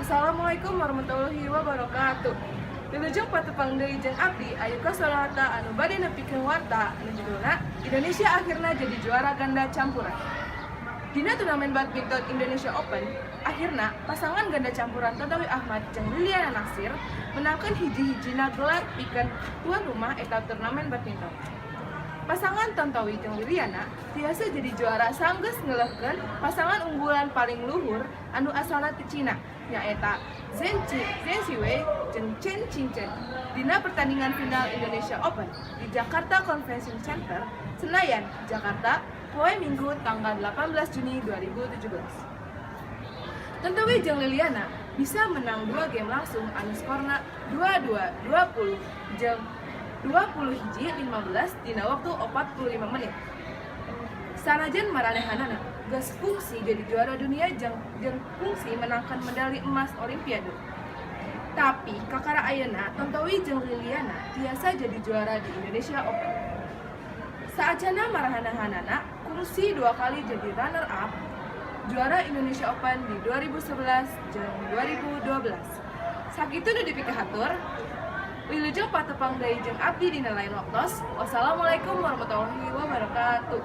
Assalamualaikum warahmatullahi wabarakatuh. Wilujeng patepang deui jeung abdi, Ayu Koswara, anu bade nepikeun warta anu judulna "Indonesia Akhirna Jadi Juara Ganda Campuran". Dina turnamen badminton Indonesia Open, akhirna pasangan ganda campuran Tontowi Ahmad jeung Liliyana Natsir menangkan hiji-hijina gelar pikeun tuan rumah eta turnamen badminton. Pasangan Tontowi jeung Liliyana tiasa jadi juara sanggeus ngeuleuhkeun pasangan unggulan paling luhur anu asalna ti Cina, nyaeta Zheng Siwei jeung Chen Qingchen, dina pertandingan final Indonesia Open di Jakarta Convention Center, Senayan, Jakarta, poe Minggu tanggal 18 Juni 2017. Tontowi jeung Liliyana bisa menang dua game langsung anu skorna 22-20 jeung 20-15 dina waktu 45 menit. Sanajan maranehanana geus kungsi jadi juara dunia jeung kungsi menangkan medali emas Olimpiade. Tapi kakara ayeuna Tontowi jeung Liliyana tiasa jadi juara di Indonesia Open. Saacana maranehanana kungsi dua kali jadi runner up juara Indonesia Open di 2011 jeung 2012. Sakitu nu dipikahatur. Wilujeng patepang deui jeung abdi dina lain waktos. Wassalamualaikum warahmatullahi wabarakatuh.